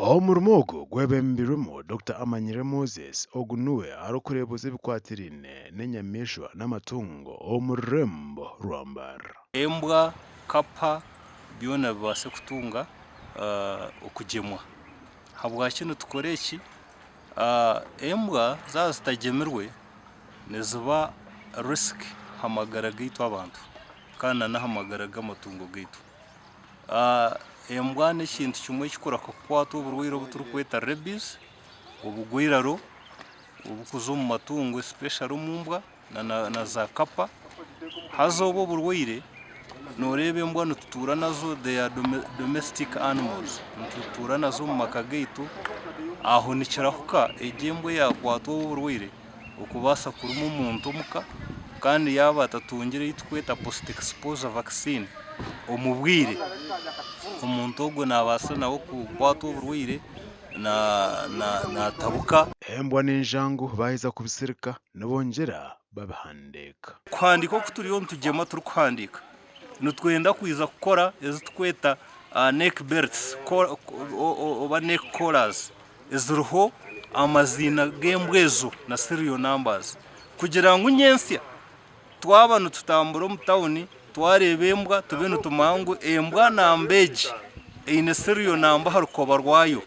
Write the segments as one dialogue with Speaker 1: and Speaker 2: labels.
Speaker 1: Omurimo ogu gwebembirwemu Dokita Amanyire Moses, ogu niwe arikureebuza ebikwatiraine n'enyamaishwa n'amatungo omu rurembo rwa Mbarara.
Speaker 2: Embwa, kapa byona bibaase kutunga okugyemwa. Habwaki nitukora eki? Embwa zaaba zitagyemirwe niziba risk aha magara gaitu abantu kandi n'aha magara g'amatungo gaitu. Embwa n'ekintu kimwe ekikurahuka kukwatwa oburwaire obu turikweta rabies, obugwa-iraro oburikuza omu matungo especially omu mbwa na za kapa. Haza obu oburwaire nooreeba embwa nitutuura nazo they are domestic animals, nitutuura nazo omu maka gaitu, aho nikirahuka egi embwa eyakwatwa obu oburwaire okubaasa kuruma omuntu omuka kandi yaaba atatungire ei turikweta post exposure vaccine omu bwire, omuntu ogwo naabaasa nawe kukwatwa oburwaire naatabuka.
Speaker 1: Embwa n'enjangu baaheza kubisirika nibongyera babihandiika.
Speaker 2: Kuhandiika oku turiyo nitugyema turikuhandiika, nitwenda kwija kukora ezi turikweta neck belts oba neck collars eziriho amaziina g'embwa ezo na serial numbers kugira ngu nyentsya twaba nitutambura omu tawuni twareeba embwa tube nitumanya ngu embwa namba egi eine serial number aha rukoba rwayo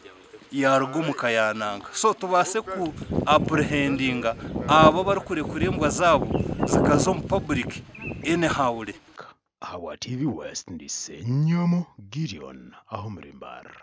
Speaker 2: yaaruga omu ka ya nanka. So tubaase ku apurihendinga abo abarikurekura embwa zaabo zikaza omu public anyhowly.
Speaker 1: Ahabwa TV West ndi Ssenyomo Gideon ah'omuri Mbarara.